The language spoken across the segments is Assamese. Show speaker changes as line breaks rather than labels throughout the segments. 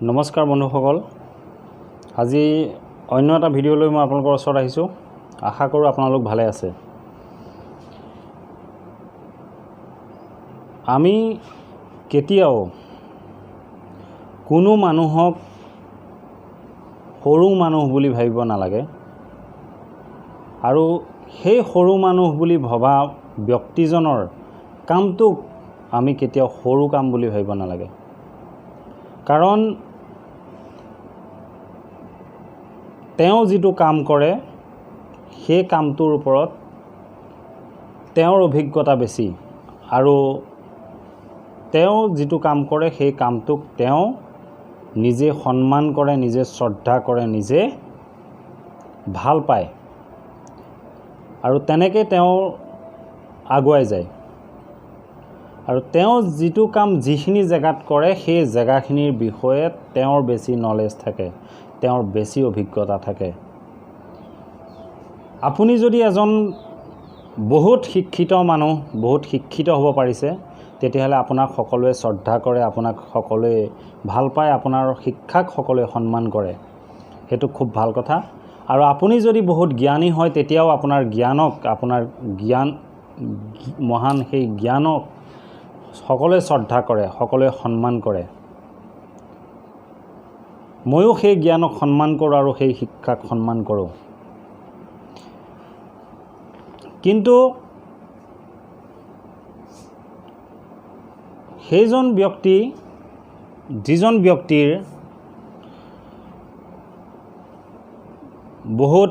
নমস্কাৰ বন্ধুসকল, আজি অন্য এটা ভিডিঅ' লৈ মই আপোনালোকৰ ওচৰত আহিছোঁ। আশা কৰোঁ আপোনালোক ভালে আছে। আমি কেতিয়াও কোনো মানুহক সৰু মানুহ বুলি ভাবিব নালাগে, আৰু সেই সৰু মানুহ বুলি ভবা ব্যক্তিজনৰ কামটোক আমি কেতিয়াও সৰু কাম বুলি ভাবিব নালাগে। কাৰণ তেওঁ যিটো কাম কৰে সেই কামটোৰ ওপৰত তেওঁৰ অভিজ্ঞতা বেছি, আৰু তেওঁ যিটো কাম কৰে সেই কামটোক তেওঁ নিজে সন্মান কৰে, নিজে শ্ৰদ্ধা কৰে, নিজে ভাল পায়, আৰু তেনেকৈ তেওঁ আগুৱাই যায়। আৰু তেওঁ যিটো কাম যিখিনি জেগাত কৰে সেই জেগাখিনিৰ বিষয়ে তেওঁৰ বেছি নলেজ থাকে, তেওঁৰ বেছি অভিজ্ঞতা থাকে। আপুনি যদি এজন বহুত শিক্ষিত মানুহ, বহুত শিক্ষিত হ'ব পাৰিছে, তেতিয়াহ'লে আপোনাক সকলোৱে শ্ৰদ্ধা কৰে, আপোনাক সকলোৱে ভাল পায়, আপোনাৰ শিক্ষাক সকলোৱে সন্মান কৰে, সেইটো খুব ভাল কথা। আৰু আপুনি যদি বহুত জ্ঞানী হয়, তেতিয়াও আপোনাৰ জ্ঞানক, আপোনাৰ জ্ঞান মহান সেই জ্ঞানক সকলোৱে শ্ৰদ্ধা কৰে, সকলোৱে সন্মান কৰে। ময়ো সেই জ্ঞানক সন্মান কৰোঁ আৰু সেই শিক্ষাক সন্মান কৰোঁ। কিন্তু সেইজন ব্যক্তি, যিজন ব্যক্তিৰ বহুত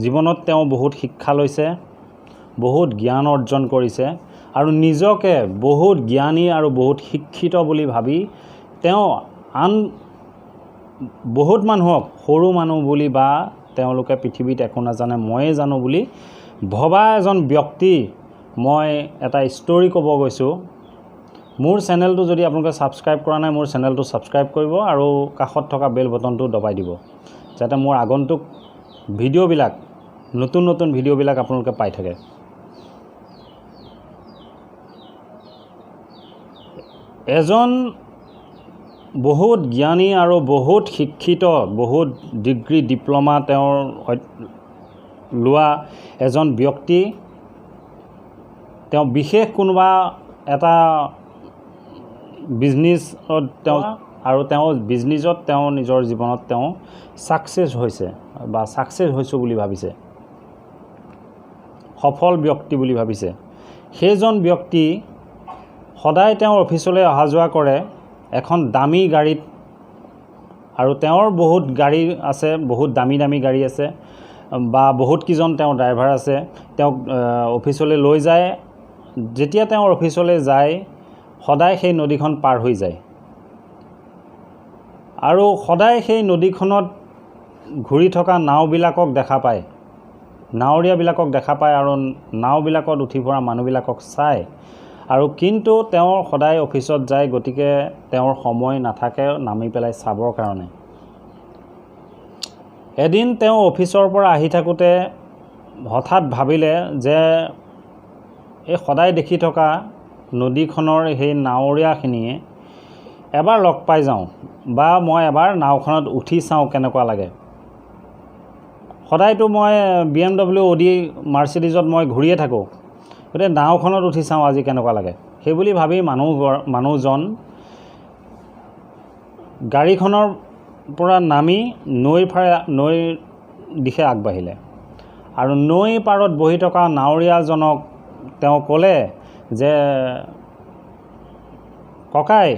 জীৱনত তেওঁ বহুত শিক্ষা লৈছে, বহুত জ্ঞান অৰ্জন কৰিছে, আৰু নিজকে বহুত জ্ঞানী আৰু বহুত শিক্ষিত বুলি ভাবি তেওঁ আন বহুত মানুহক সৰু মানুহ বুলি বা তেওঁলোকে পৃথিৱীত একো নাজানে, ময়ে জানো বুলি ভবা এজন ব্যক্তি। মই এটা ষ্টৰি ক'ব গৈছোঁ। মোৰ চেনেলটো যদি আপোনালোকে ছাবস্ক্ৰাইব কৰা নাই, মোৰ চেনেলটো ছাবস্ক্ৰাইব কৰিব আৰু কাষত থকা বেল বটনটো দবাই দিব, যাতে মোৰ আগন্তুক ভিডিঅ'বিলাক, নতুন নতুন ভিডিঅ'বিলাক আপোনালোকে পাই থাকে। এজন বহুত জ্ঞানী আৰু বহুত শিক্ষিত, বহুত ডিগ্ৰী ডিপ্ল'মা তেওঁৰ লোৱা এজন ব্যক্তি, তেওঁ বিশেষ কোনোবা এটা বিজনেছত তেওঁ, আৰু তেওঁ বিজনেছত তেওঁ নিজৰ জীৱনত তেওঁ ছাকচেছ হৈছে বা ছাকচেছ হৈছোঁ বুলি ভাবিছে, সফল ব্যক্তি বুলি ভাবিছে। সেইজন ব্যক্তি সদায় তেওঁৰ অফিচলৈ অহা যোৱা কৰে এখন দামী গাড়ীত, আৰু তেওঁৰ বহুত গাড়ী আছে, বহুত দামী দামী গাড়ী আছে, বা বহুত কেইজন তেওঁৰ ড্ৰাইভাৰ আছে, তেওঁক অফিচলৈ লৈ যায়। যেতিয়া তেওঁৰ অফিচলৈ যায়, সদায় সেই নদীখন পাৰ হৈ যায়, আৰু সদায় সেই নদীখনত ঘূৰি থকা নাওবিলাকক দেখা পায়, নাৱৰীয়াবিলাকক দেখা পায়, আৰু নাওবিলাকত উঠি ফুৰা মানুহবিলাকক চায়। আৰু কিন্তু তেওঁ সদায় অফিচত যায়, গতিকে তেওঁৰ সময় নাথাকে নামি পেলাই চাবৰ কাৰণে। এদিন তেওঁ অফিচৰ পৰা আহি থাকোঁতে হঠাৎ ভাবিলে যে এই সদায় দেখি থকা নদীখনৰ সেই নাৱৰীয়াখিনিয়ে এবাৰ লগ পাই যাওঁ, বা মই এবাৰ নাওখনত উঠি চাওঁ কেনেকুৱা লাগে। সদায়তো মই BMW, Audi, মাৰ্চিডিজত মই ঘূৰিয়ে থাকোঁ, গতিকে নাওখনত উঠি চাওঁ আজি কেনেকুৱা লাগে। সেইবুলি ভাবি মানুহজন গাড়ীখনৰ পৰা নামি নৈৰ দিশে আগবাঢ়িলে, আৰু নৈৰ পাৰত বহি থকা নাৱৰীয়াজনক তেওঁ ক'লে যে, ককাই,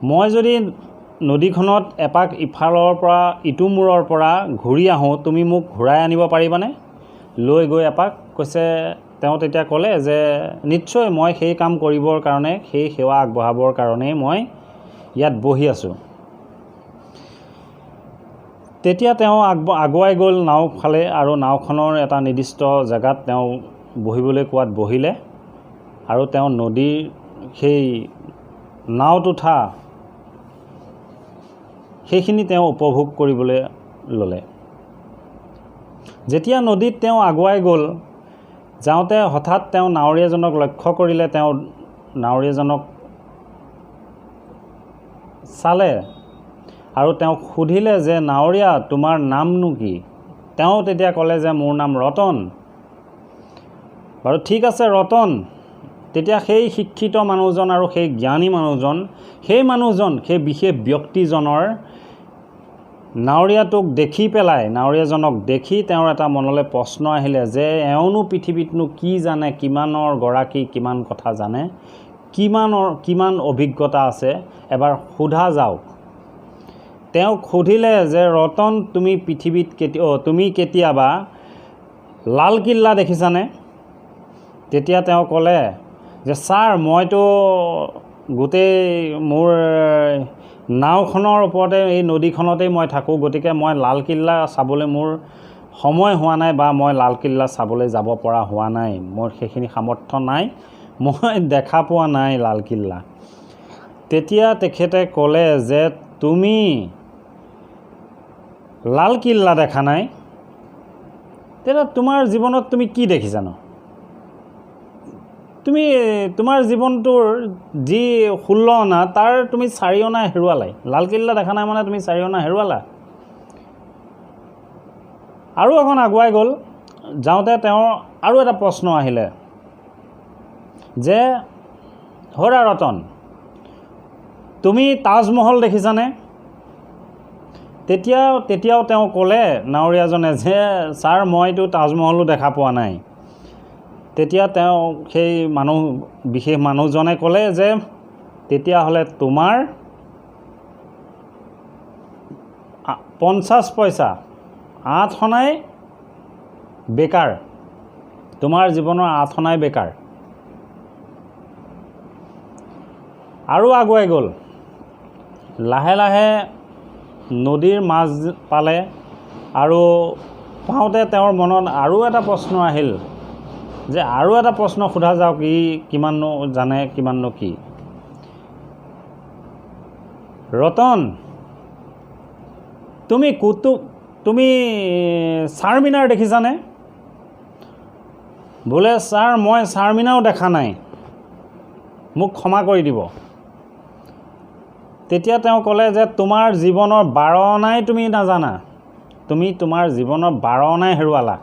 মই যদি নদীখনত এপাক ইফালৰ পৰা ইটো মূৰৰ পৰা ঘূৰি আহোঁ, তুমি মোক ঘূৰাই আনিব পাৰিবানে লৈ গৈ এপাক? কৈছে, তেওঁ তেতিয়া ক'লে যে নিশ্চয়, মই সেই কাম কৰিবৰ কাৰণে, সেই সেৱা আগবঢ়াবৰ কাৰণেই মই ইয়াত বহি আছোঁ। তেতিয়া তেওঁ আগুৱাই গ'ল নাও ফালে, আৰু নাওখনৰ এটা নিৰ্দিষ্ট জেগাত তেওঁ বহিবলৈ কোৱাত বহিলে, আৰু তেওঁ নদীৰ সেই নাওত উঠা সেইখিনি তেওঁ উপভোগ কৰিবলৈ ল'লে। যেতিয়া নদীত তেওঁ আগুৱাই গ'ল, যাওঁতে হঠাৎ তেওঁ নাৱৰীয়াজনক লক্ষ্য কৰিলে। তেওঁ নাৱৰীয়াজনক চালে আৰু তেওঁক সুধিলে যে নাৱৰীয়া, তোমাৰ নামনো কি? তেওঁ তেতিয়া ক'লে যে মোৰ নাম ৰতন। বাৰু ঠিক আছে ৰতন। তেতিয়া সেই শিক্ষিত মানুহজন আৰু সেই জ্ঞানী মানুহজন, সেই মানুহজন, সেই বিশেষ ব্যক্তিজনৰ নাৱৰীয়াটোক দেখি পেলাই, নাৱৰীয়াজনক দেখি তেওঁৰ এটা মনলৈ প্ৰশ্ন আহিলে যে এওঁনো পৃথিৱীতনো কি জানে, কিমানৰ গৰাকী, কিমান কথা জানে, কিমানৰ কিমান অভিজ্ঞতা আছে, এবাৰ সোধা যাওক। তেওঁক সুধিলে যে ৰতন, তুমি পৃথিৱীত কেতিয়া, তুমি কেতিয়াবা লালকিল্লা দেখিছানে? তেতিয়া তেওঁ ক'লে যে ছাৰ, মইতো গোটেই মোৰ নাওখনৰ ওপৰতে, এই নদীখনতেই মই থাকোঁ, গতিকে মই লালকিল্লা চাবলৈ মোৰ সময় হোৱা নাই বা মই লালকিল্লা চাবলৈ যাব পৰা হোৱা নাই, মোৰ সেইখিনি সামৰ্থ্য নাই, মই দেখা পোৱা নাই লালকিল্লা। তেতিয়া তেখেতে ক'লে যে তুমি লালকিল্লা দেখা নাই, তেতিয়া তোমাৰ জীৱনত তুমি কি দেখিছানো? তুমি তোমাৰ জীৱনটোৰ যি 16 অনা, তাৰ তুমি 4 অনা হেৰুৱালাই। লালকিল্লা দেখা নাই মানে তুমি 4 অনা হেৰুৱালা। আৰু অকণ আগুৱাই গ'ল, যাওঁতে তেওঁৰ আৰু এটা প্ৰশ্ন আহিলে যে হৰা ৰতন, তুমি তাজমহল দেখিছানে? তেতিয়াও তেওঁ ক'লে নাৱৰীয়াজনে যে ছাৰ, মইতো তাজমহলো দেখা পোৱা নাই। তেতিয়া তেওঁ সেই মানুহ, বিশেষ মানুহজনে ক'লে যে তেতিয়াহ'লে তোমাৰ 50 পইচা 8 অনাই বেকাৰ, তোমাৰ জীৱনৰ 8 অনাই বেকাৰ। আৰু আগুৱাই গ'ল, লাহে লাহে নদীৰ মাজ পালে আৰু পাওঁতে তেওঁৰ মনত আৰু এটা প্ৰশ্ন আহিল যে আৰু এটা প্ৰশ্ন সোধা যাওক, ই কিমাননো জানে, কিমাননো কি। ৰতন, তুমি কুতুব, তুমি চাৰমিনাৰ দেখিছানে? বোলে ছাৰ, মই চাৰমিনাও দেখা নাই, মোক ক্ষমা কৰি দিব। তেতিয়া তেওঁ ক'লে যে তোমাৰ জীৱনৰ 12 অনাই তুমি নাজানা, তুমি তোমাৰ জীৱনৰ 12 অনাই হেৰুৱালা,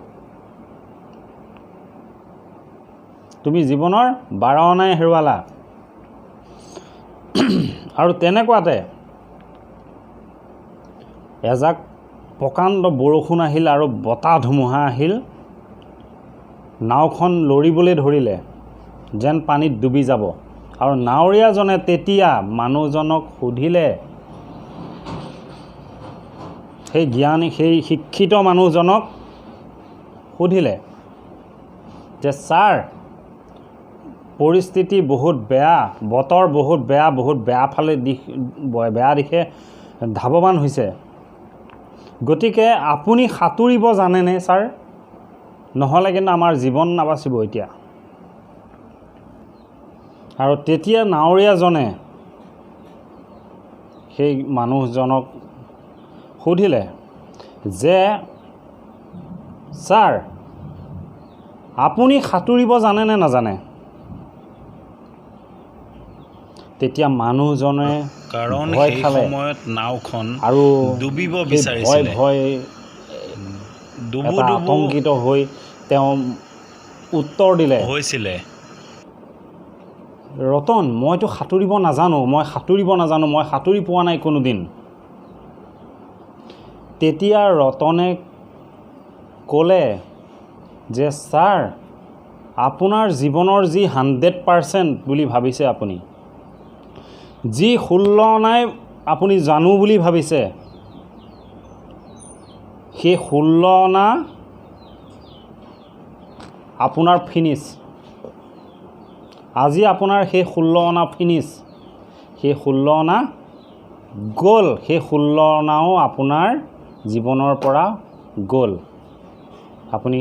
তুমি জীৱনৰ 12 অনাই হেৰুৱালা। আৰু তেনেকুৱাতে এজাক প্ৰকাণ্ড বৰষুণ আহিল আৰু বতাহ ধুমুহা আহিল, নাওখন লৰিবলৈ ধৰিলে, যেন পানীত ডুবি যাব। আৰু নাৱৰীয়াজনে তেতিয়া মানুহজনক সুধিলে, সেই জ্ঞানী, সেই শিক্ষিত মানুহজনক সুধিলে যে ছাৰ, পৰিস্থিতি বহুত বেয়া, বতৰ বহুত বেয়া, বহুত বেয়া ফালে দিশ, বেয়া দিশে ধাৱমান হৈছে, গতিকে আপুনি সাঁতুৰিব জানেনে ছাৰ? নহ'লে কিন্তু আমাৰ জীৱন নাবাচিব এতিয়া। আৰু তেতিয়া নাৱৰীয়াজনে সেই মানুহজনক সুধিলে যে ছাৰ, আপুনি সাঁতুৰিব জানেনে নাজানে? তেতিয়া মানুহজনে
কাৰণ
ভয়
সেই
খালে
সময়ত নাওখন
আৰু
ডুবিব
সেই ভয়
বিচাৰিছিলে।
ভয়
ডুবু
এটা
ডুবু
আতংকিত হৈ তেওঁ উত্তৰ দিলে,
হৈছিলে,
ৰতন, মইতো সাঁতুৰিব নাজানো, মই সাঁতুৰিব নাজানো, মই সাঁতুৰি পোৱা নাই কোনোদিন। তেতিয়া ৰতনে ক'লে যে ছাৰ, আপোনাৰ জীৱনৰ যি 100% বুলি ভাবিছে আপুনি, যি 16 অনাই আপুনি জানো বুলি ভাবিছে, সেই 16 অনা আপোনাৰ ফিনিছ। আজি আপোনাৰ সেই 16 অনা ফিনিছ, সেই 16 অনা গ'ল, সেই 16 অনাও আপোনাৰ জীৱনৰ পৰা গ'ল। আপুনি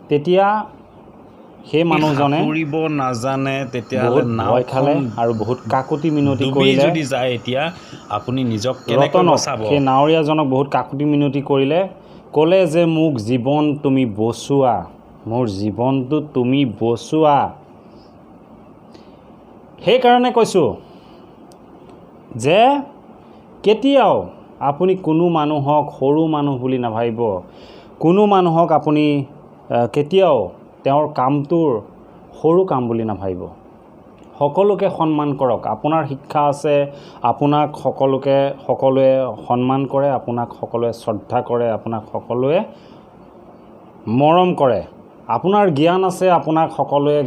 তেতিয়া সেই মানুহজনে
সাঁতুৰিব নাজানে তেতিয়াহ'লে
বহুত ভয় খালে
নাওখন
আৰু বহুত কাকুতি মিনতি
ডুবি
কৰিলে
যদি যায় এতিয়া আপুনি নিজক কেনেকৈ
ৰতনক,
বচাব?
সেই নাৱৰীয়াজনক বহুত কাকুতি মিনতি কৰিলে, ক'লে যে মোক জীৱন তুমি বচোৱা, মোৰ জীৱনটো তুমি বচোৱা। সেইকাৰণে কৈছোঁ, যে কেতিয়াও আপুনি কোনো মানুহক সৰু মানুহ বুলি নাভাবিব। কোনো মানুহক আপুনি কেতিয়াও তেওঁৰ কামটোৰ সৰু কাম বুলি নাভাবিব। সকলোকে সন্মান কৰক। আপোনাৰ শিক্ষা আছে, আপোনাক সকলোৱে সন্মান কৰে, আপোনাক সকলোৱে শ্ৰদ্ধা কৰে, আপোনাক সকলোৱে মৰম কৰে। আপোনাৰ জ্ঞান আছে, আপোনাক সকলোৱে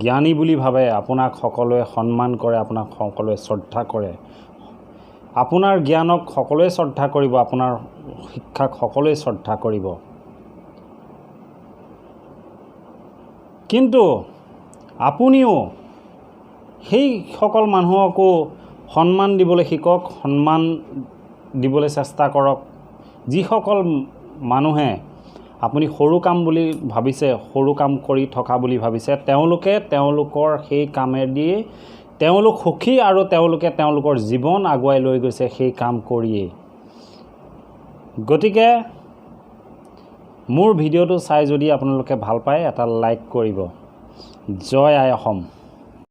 জ্ঞানী বুলি ভাবে, আপোনাক সকলোৱে সন্মান কৰে, আপোনাক সকলোৱে শ্ৰদ্ধা কৰে। আপোনাৰ জ্ঞানক সকলোৱে শ্ৰদ্ধা কৰিব, আপোনাৰ শিক্ষাক সকলোৱে শ্ৰদ্ধা কৰিব। কিন্তু আপুনিও সেইসকল মানুহকো সন্মান দিবলৈ শিকক, সন্মান দিবলৈ চেষ্টা কৰক। যিসকল মানুহে আপুনি সৰু কাম বুলি ভাবিছে, সৰু কাম কৰি থকা বুলি ভাবিছে, তেওঁলোকে তেওঁলোকৰ সেই কামেদি তেওঁলোক সুখী আৰু তেওঁলোকে তেওঁলোকৰ জীৱন আগুৱাই লৈ গৈছে সেই কাম কৰিয়েই। গতিকে মোৰ ভিডিঅ'টো চাই যদি আপোনালোকে ভাল পায়, এটা লাইক কৰিব। জয় আই অসম।